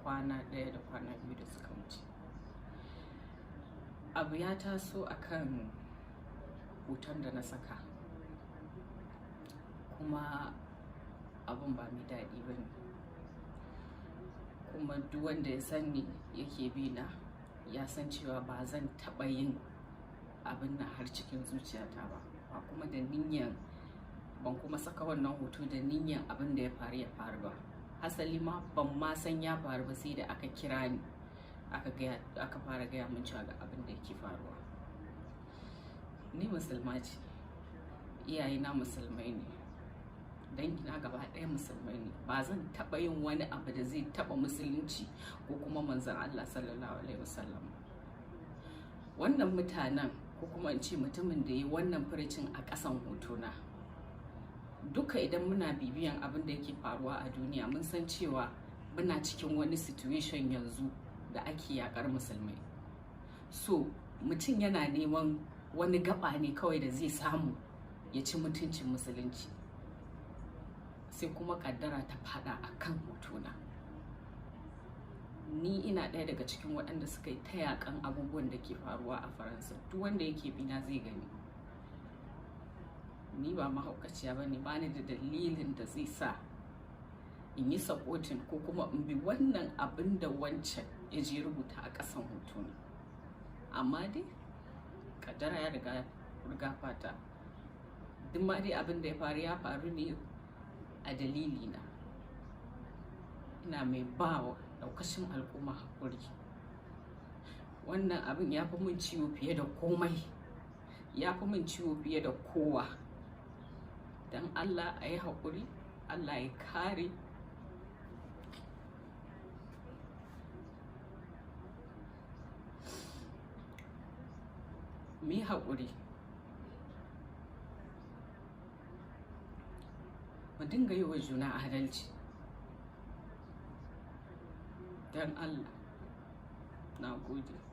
Kwana ɗaya da kwana biyu da suka wuce, abu ya taso akan hoton da na saka, kuma abun ba mai daɗi ba ne. Kuma duk wanda ya san ni yake bi na ya san cewa ba zan taɓa yin abin nan har cikin zuciyata ba, ba kuma da niyyan, ban kuma saka wannan hoto da niyyan abin da ya faru ya faru ba. Hasali ma ban ma san ya faru ba sai da aka kira ni aka fara gaya min cewa ga abin da yake faruwa. Ni musulma ce, iyayena musulmai ne, dangina gaba ɗaya musulmai ne. Ba zan taɓa yin wani abu da zai taɓa musulunci ko kuma Manzon Allah sallallahu alaihi wasallam. Wannan mutanen, ko kuma in ce mutumin da ya yi wannan furucin a ƙasan hotona, duka idan muna bibiyan abin da yake faruwa a duniya, mun san cewa muna cikin wani situation yanzu da ake yakar musulmai. So mutum yana neman wani gaba ne kawai da zai samu ya ci mutuncin musulunci, sai kuma kaddara ta fada a kan hotona. Ni ina ɗaya daga cikin waɗanda suka yi ta yakan abubuwan da ke faruwa a Faransa. Duk wanda yake bina zai gani ni ba mahaukaciya ba ne. Ba ni da dalilin da zai sa in yi supporting ko kuma in bi wannan abin da wancan ya je rubuta a ƙasan hotona. Amma dai kaddara ya riga riga fata. Duk ma dai abin da ya faru ya faru ne a dalilina. Ina mai ba wa daukashin al'umma haƙuri. Wannan abin ya fi min ciwo fiye da komai, ya fi min ciwo fiye da kowa. Don Allah a yi haƙuri, Allah ya kare. Mu yi haƙuri, mu dinga yi wa juna adalci, don Allah. Na gode.